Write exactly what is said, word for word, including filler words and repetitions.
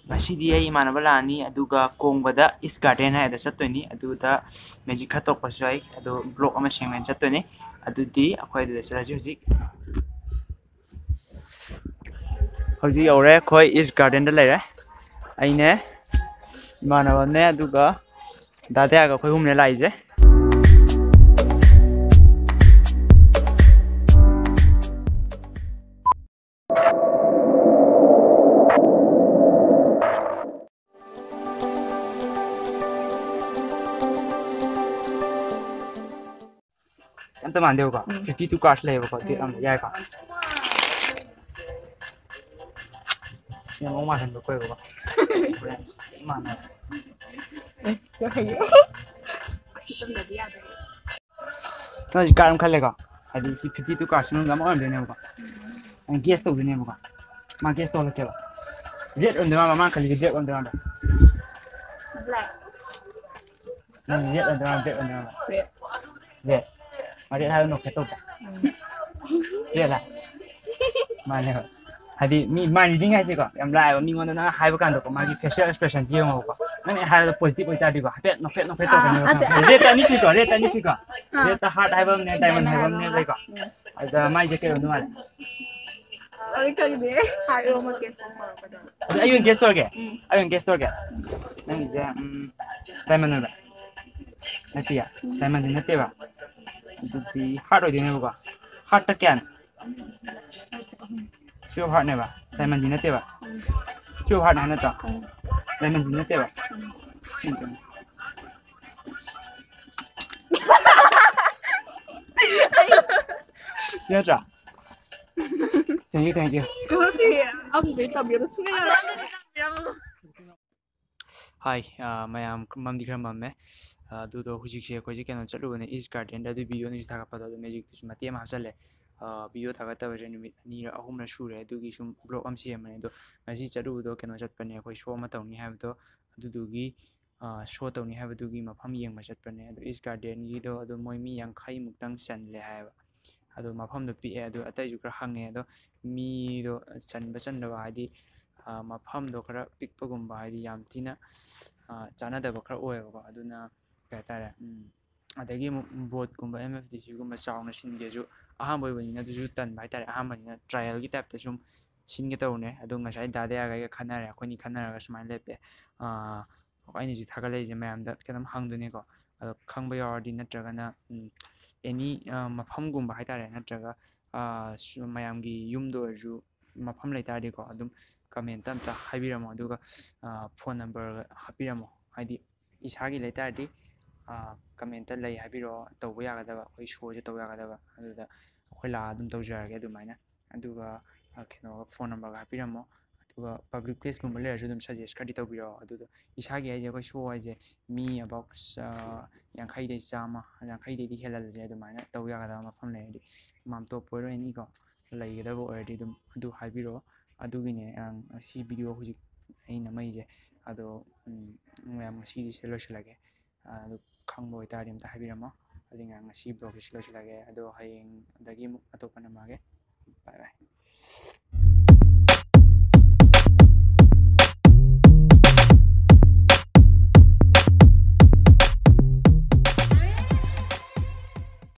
ꯉꯁꯤꯗꯤ ꯑꯩ ꯏꯃꯥꯟꯅꯕ ꯂꯥꯛꯑꯅꯤ, ꯑꯗꯨꯒ ꯀꯣꯡꯕꯗ ꯏꯁ ꯒꯥꯔꯗꯦꯟ ꯍꯥꯏꯗ ꯆꯠꯇꯣꯏꯅꯤ꯫ ꯑꯗꯨꯗ ꯃꯦꯖꯤꯛ ꯈꯔ ꯇꯣꯛꯄꯁꯨ ꯌꯥꯏ, ꯑꯗꯨ ꯕ꯭ꯂꯣꯛ ꯑꯃ ꯁꯦꯡꯅ ꯆꯠꯇꯣꯏꯅꯤ꯫ ꯑꯗꯨꯗꯤ ꯑꯩꯈꯣꯏ ꯑꯗꯨꯗ ꯆꯠꯂꯁꯤ ꯍꯧꯖꯤꯛ꯫ ꯍꯧꯖꯤꯛ ꯌꯧꯔꯦ, ꯑꯩꯈꯣꯏ ꯏꯁ ꯒꯥꯔꯗꯦꯟꯗ ꯂꯩꯔꯦ꯫ ꯑꯩꯅꯦ, ꯏꯃꯥꯟꯅꯕꯅꯦ, ꯑꯗꯨꯒ ꯗꯥ ꯗꯌꯥꯒ ꯑꯩꯈꯣꯏ ꯑꯍꯨꯝꯅꯦ ꯂꯥꯛꯏꯁꯦ꯫ ꯑꯝꯇ ꯃꯥꯟꯗꯦꯕꯀꯣ꯫ ꯎꯝ꯫ Fifty two cards ꯂꯩꯌꯦꯕꯀꯣ, deck ꯑꯃ꯫ ꯎꯝ꯫ ꯌꯥꯏꯀꯣ? ꯌꯥꯝ ꯃꯑꯣꯡ ꯃꯥꯟꯍꯟꯕ ꯀꯣꯏꯕꯀꯣ꯫ ꯍꯣꯔꯦꯟ ꯃꯥꯟꯅꯕ꯫ ꯎꯝ꯫ ꯅꯪ ꯍꯧꯖꯤꯛ card ꯑꯃ ꯈꯜꯂꯦꯀꯣ? ꯍꯥꯏꯗꯤ ꯁꯤ fifty two cards ꯃꯅꯨꯡꯗ ꯑꯃ ꯑꯣꯏꯔꯝꯗꯣꯏꯅꯦꯕꯀꯣ꯫ ꯅꯪ guess ꯇꯧꯗꯣꯏꯅꯦꯕꯀꯣ꯫ ꯃꯥ guess ꯇꯧꯍꯜꯂꯛꯀꯦꯕ꯫ Red ꯑꯣꯏꯔꯝꯗꯣꯏ ꯃꯥꯟꯕ꯭ꯔꯥ? ꯃꯥꯅ ꯈꯜꯂꯤꯁꯦ black ꯑꯣꯏꯔꯝꯗꯣꯏ ꯃꯥꯟꯕ꯭ꯔꯥ? Black꯫ ꯅꯪ red ꯑꯣꯏꯔꯝꯗꯣꯏ ꯃꯥꯟꯕ꯭ꯔꯥ, black ꯑꯣꯏꯔꯝꯗꯣꯏ ꯃꯥꯟꯕ꯭ꯔꯥ? Red꯫ Red꯫ ꯃꯥ red ꯍꯥꯏꯕ ꯅꯣꯛꯐꯦꯠ ꯇꯧꯕ꯫ ꯎꯝ꯫ Red ꯂꯥ? ꯃꯥꯅꯦꯕ꯫ ꯍꯥꯏꯗꯤ ꯃꯤ mind reading ꯍꯥꯏꯁꯦꯀꯣ, ꯌꯥꯝ ꯂꯥꯏꯑꯦꯕ꯫ ꯃꯤꯉꯣꯟꯗ ꯅꯪ ꯍꯥꯏꯕ ꯀꯥꯟꯗꯀꯣ, ꯃꯥꯒꯤ facial expression ꯁꯦ ꯌꯦꯡꯉꯣꯕꯀꯣ꯫ ꯅꯪꯅ ꯍꯥꯏꯕꯗꯣ positive ꯑꯣꯏꯇꯥꯔꯗꯤꯀꯣ, ꯍꯥꯏꯐꯦꯠ ꯅꯣꯛꯐꯦꯠ ꯅꯣꯛꯐꯦꯠ ꯑꯥ, ꯇꯧꯔꯛꯀꯅꯦꯕ, ꯑꯗ-, ꯈꯪꯉꯕ? Red ꯇ ꯑꯅꯤ ꯁꯨꯏꯀꯣ, red ꯇ ꯑꯅꯤ ꯁꯨꯏꯀꯣ꯫ ꯑꯥ꯫ Red ꯇ heart ꯍꯥꯏꯕ ꯑꯃꯅꯦ, diamond ꯍꯥꯏꯕ ꯑꯃꯅꯦ ꯂꯩꯀꯣ꯫ ꯎꯝ꯫ ꯑꯗ ꯃꯥꯏꯁꯦ ꯀꯩ ꯑꯣꯏꯔꯝꯗꯧ ꯃꯥꯜꯂꯦ? ꯑꯩ ꯈꯪꯗꯦ꯫ ꯍꯥꯏꯔꯛꯑꯣ, ꯑꯃ guess ꯇꯧ ꯃꯥꯜꯂꯦ꯫ ꯑꯗ ꯑꯩ ꯑꯣꯏꯅ guess ꯇꯧꯔꯒꯦ? ꯎꯝ꯫ ꯑꯩ ꯑꯣꯏꯅ guess ꯇꯧꯔꯒꯦ? ꯅꯪꯒꯤꯁꯦ, ꯎꯝ, diamond ꯑꯣꯏꯕ꯭ꯔꯥ? ꯅꯠꯇꯤꯌꯦ꯫ ꯎꯝ꯫ Diamond ꯗꯤ ꯅꯠꯇꯦꯕ꯫ ꯑꯗꯨꯗꯤ heart ꯑꯣꯏꯗꯣꯏꯅꯦꯕꯀꯣ꯫ Heart ꯇ ꯀꯌꯥꯅꯣ? Pure heart ꯅꯦꯕ, diamond ꯗꯤ ꯅꯠꯇꯦꯕ꯫ ꯎꯝ꯫ Pure heart ꯅꯦ ꯍꯥꯏ ꯅꯠꯇ꯭ꯔꯣ? ꯎꯝ꯫ Diamond ꯗꯤ ꯅꯠꯇꯦꯕ꯫ ꯎꯝ꯫ ꯁꯤ ꯅꯠꯇ꯭ꯔꯥ? Thank you, thank you꯫ ꯀꯩꯅꯣꯗꯤ ꯑꯃꯗꯤ ꯇꯝꯕꯤꯔꯣ ꯁꯨꯡꯌꯥ ꯌꯥꯔꯣꯏ꯫ Hi, ꯑ, ꯃꯌꯥꯝ, ꯃꯝꯗꯤ ꯈꯔ ꯃꯝꯃꯦ꯫ ꯑ, ꯑꯗꯨꯗꯣ ꯍꯧꯖꯤꯛꯁꯦ ꯑꯩꯈꯣꯏꯁꯦ ꯀꯩꯅꯣ ꯆꯠꯂꯨꯕꯅꯦ, ꯏꯁ ꯒꯥꯔꯗꯦꯟꯗ꯫ ꯑꯗꯨ video ꯅꯁꯨ ꯊꯥꯒꯠꯄꯗꯣ, ꯑꯗꯨ magicꯇꯨꯁꯨ ꯃꯇꯦꯛ ꯑꯃ ꯍꯥꯞꯆꯜꯂꯦ꯫ ꯑ, video ꯊꯥꯒꯠꯇꯕꯁꯦ ꯅꯨꯃꯤꯠ ꯑꯅꯤꯔ ꯑꯍꯨꯝꯔ ꯁꯨꯔꯦ, ꯑꯗꯨꯒꯤ ꯁꯨꯝ vlog ꯑꯃ ꯁꯦꯝꯕꯅꯦ꯫ ꯑꯗꯣ ꯉꯁꯤ ꯆꯠꯂꯨꯕꯗꯣ ꯀꯩꯅꯣ ꯆꯠꯄꯅꯦ, ꯑꯩꯈꯣꯏ show ꯑꯃ ꯇꯧꯅꯤ ꯍꯥꯏꯕꯗꯣ, ꯑꯗꯨꯗꯨꯒꯤ ꯁꯣ ꯇꯧꯅꯤ ꯍꯥꯏꯕꯗꯨꯒꯤ ꯃꯐꯝ ꯌꯦꯡꯕ ꯆꯠꯄꯅꯦ꯫ ꯑꯗꯣ ꯏꯁ ꯒꯥꯔꯗꯦꯟꯒꯤꯗꯣ ꯑꯗꯨ ꯃꯣꯏ ꯃꯤ ꯌꯥꯡꯈꯩꯃꯨꯛꯇꯪ ꯆꯜꯂꯦ ꯍꯥꯏꯌꯦꯕ꯫ ꯑꯗꯣ ꯃꯐꯝꯗꯣ ꯄꯤꯛꯑꯦ꯫ ꯑꯗꯣ ꯑꯇꯩꯁꯨ ꯈꯔ ꯍꯪꯉꯦ꯫ ꯑꯗꯣ ꯃꯤꯗꯣ ꯆꯟꯕ ꯆꯟꯗꯕ ꯍꯥꯏꯗꯤ, ꯃꯐꯝꯗꯣ ꯈꯔ ꯄꯤꯛꯄꯒꯨꯝꯕ, ꯍꯥꯏꯗꯤ ꯌꯥꯝ ꯊꯤꯅ ꯆꯥꯟꯅꯗꯕ ꯈꯔ ꯑꯣꯏꯌꯦꯕꯀꯣ꯫ ꯑꯗꯨꯅ ꯀꯩ ꯍꯥꯏꯇꯥꯔꯦ, ꯑꯗꯒꯤ ꯑꯃꯨꯛ ꯕꯣꯠꯀꯨꯝꯕ, ꯑꯦꯝ ꯑꯦꯐ ꯗꯤ ꯁꯤꯒꯨꯝꯕ ꯆꯥꯎꯅ ꯁꯤꯟꯒꯦꯁꯨ ꯑꯍꯥꯟꯕ ꯑꯣꯏꯕꯅꯤꯅ ꯑꯗꯨꯁꯨ ꯇꯟꯕ ꯍꯥꯏꯇꯥꯔꯦ꯫ ꯑꯍꯥꯟꯕꯅꯤꯅ ꯇ꯭ꯔꯥꯏꯌꯦꯜꯒꯤ ꯇꯥꯏꯞꯇ ꯁꯨꯝ ꯁꯤꯟꯒꯦ ꯇꯧꯕꯅꯦ꯫ ꯑꯗꯣ ꯉꯁꯥꯏ ꯗꯥ ꯗꯌꯥꯒ ꯑꯩꯒ ꯈꯟꯅꯔꯦ꯫ ꯑꯩꯈꯣꯏꯅꯤ ꯈꯟꯅꯔꯒ ꯁꯨꯃꯥꯏꯅ ꯂꯦꯞꯄꯦ꯫ ꯑꯩꯅ ꯍꯧꯖꯤꯛ ꯊꯥꯒꯠꯂꯛꯏꯁꯦ ꯃꯌꯥꯝꯗ ꯈꯤꯇꯪ ꯍꯪꯗꯣꯏꯅꯦꯀꯣ꯫ ꯑꯗꯣ ꯈꯪꯕ ꯌꯥꯎꯔꯗꯤ, ꯅꯠꯇ꯭ꯔꯒꯅ ꯑꯦꯅꯤ ꯃꯐꯝꯒꯨꯝꯕ ꯍꯥꯏꯇꯥꯔꯦ, ꯅꯠꯇ꯭ꯔꯒ ꯃꯌꯥꯝꯒꯤ ꯌꯨꯝꯗ ꯑꯣꯏꯔꯁꯨ ꯃꯐꯝ ꯂꯩꯇꯥꯔꯗꯤꯀꯣ, ꯑꯗꯨꯝ ꯀꯃꯦꯟꯇ ꯑꯝꯇ ꯍꯥꯏꯕꯤꯔꯝꯃꯣ꯫ ꯑꯗꯨꯒ ꯐꯣꯟ ꯅꯝꯕꯔ ꯍꯥꯞꯄꯤꯔꯝꯃꯣ꯫ ꯍꯥꯏꯗꯤ ꯏꯁꯥꯒꯤ ꯂꯩꯇꯥꯔꯗꯤ ꯀꯃꯦꯟꯇ ꯂꯩ ꯍꯥꯏꯕꯤꯔꯛꯑꯣ, ꯇꯧꯕ ꯌꯥꯒꯗꯕ, ꯑꯩꯈꯣꯏ ꯁꯣꯁꯦ ꯇꯧ ꯌꯥꯒꯗꯕ꯫ ꯑꯗꯨꯗ ꯑꯩꯈꯣꯏ ꯂꯥꯛꯑ ꯑꯗꯨꯝ ꯇꯧꯖꯔꯒꯦ ꯑꯗꯨꯃꯥꯏꯅ꯫ ꯑꯗꯨꯒ ꯀꯩꯅꯣ, ꯐꯣꯟ ꯅꯝꯕꯔꯒ ꯍꯥꯞꯄꯤꯔꯝꯃꯣ꯫ ꯑꯗꯨꯒ ꯄꯕ꯭ꯂꯤꯛ ꯄ꯭ꯂꯦꯁꯀꯨꯝꯕ ꯂꯩꯔꯁꯨ ꯑꯗꯨꯝ ꯁꯖꯦꯁ ꯈꯔꯗꯤ ꯇꯧꯕꯤꯔꯛꯑꯣ꯫ ꯑꯗꯨꯗ ꯏꯁꯥꯒꯤ ꯍꯥꯏꯁꯦ, ꯑꯩꯈꯣꯏ ꯁꯣ ꯍꯥꯏꯁꯦ ꯃꯤ ꯑꯕꯥꯎꯠ ꯌꯥꯡꯈꯩꯗꯩ ꯆꯥꯝꯃ, ꯌꯥꯡꯈꯩꯗꯩꯗꯤ ꯍꯦꯜꯍꯜꯂꯁꯦ꯫ ꯑꯗꯨꯃꯥꯏꯅ ꯇꯧ ꯌꯥꯒꯗꯕ ꯃꯐꯝ ꯂꯩꯔꯗꯤ, ꯃꯥꯝꯇꯣꯞ ꯑꯣꯏꯔꯣ, ꯑꯦꯅꯤꯀꯣ, ꯂꯩꯒꯗꯕ ꯑꯣꯏꯔꯗꯤ ꯑꯗꯨꯝ ꯑꯗꯨ ꯍꯥꯏꯕꯤꯔꯛꯑꯣ꯫ ꯑꯗꯨꯒꯤꯅꯦ ꯉꯁꯤ ꯚꯤꯗꯤꯑꯣ ꯍꯧꯖꯤꯛ ꯑꯩꯅ ꯅꯝꯃꯛꯏꯁꯦ꯫ ꯑꯗꯣ ꯃꯌꯥꯝ, ꯉꯁꯤꯗꯤ ꯁꯤꯗ ꯂꯣꯏꯁꯤꯜꯂꯒꯦ꯫ ꯑꯗꯨ ꯈꯪꯕ ꯑꯣꯏꯇꯥꯔꯗꯤ ꯑꯝꯇ ꯍꯥꯏꯕꯤꯔꯝꯃꯣ꯫ ꯑꯗꯨꯗꯤ ꯉꯁꯤ ꯕ꯭ꯂꯣꯒꯁꯤ ꯁꯤ ꯂꯣꯏꯁꯤꯜꯂꯒꯦ꯫ ꯑꯗꯣ ꯍꯌꯦꯡꯗꯒꯤ ꯑꯃꯨꯛ ꯑꯇꯣꯞꯄ ꯅꯝꯃꯛꯑꯒꯦ꯫ ꯕꯥꯏ ꯕꯥꯏ꯫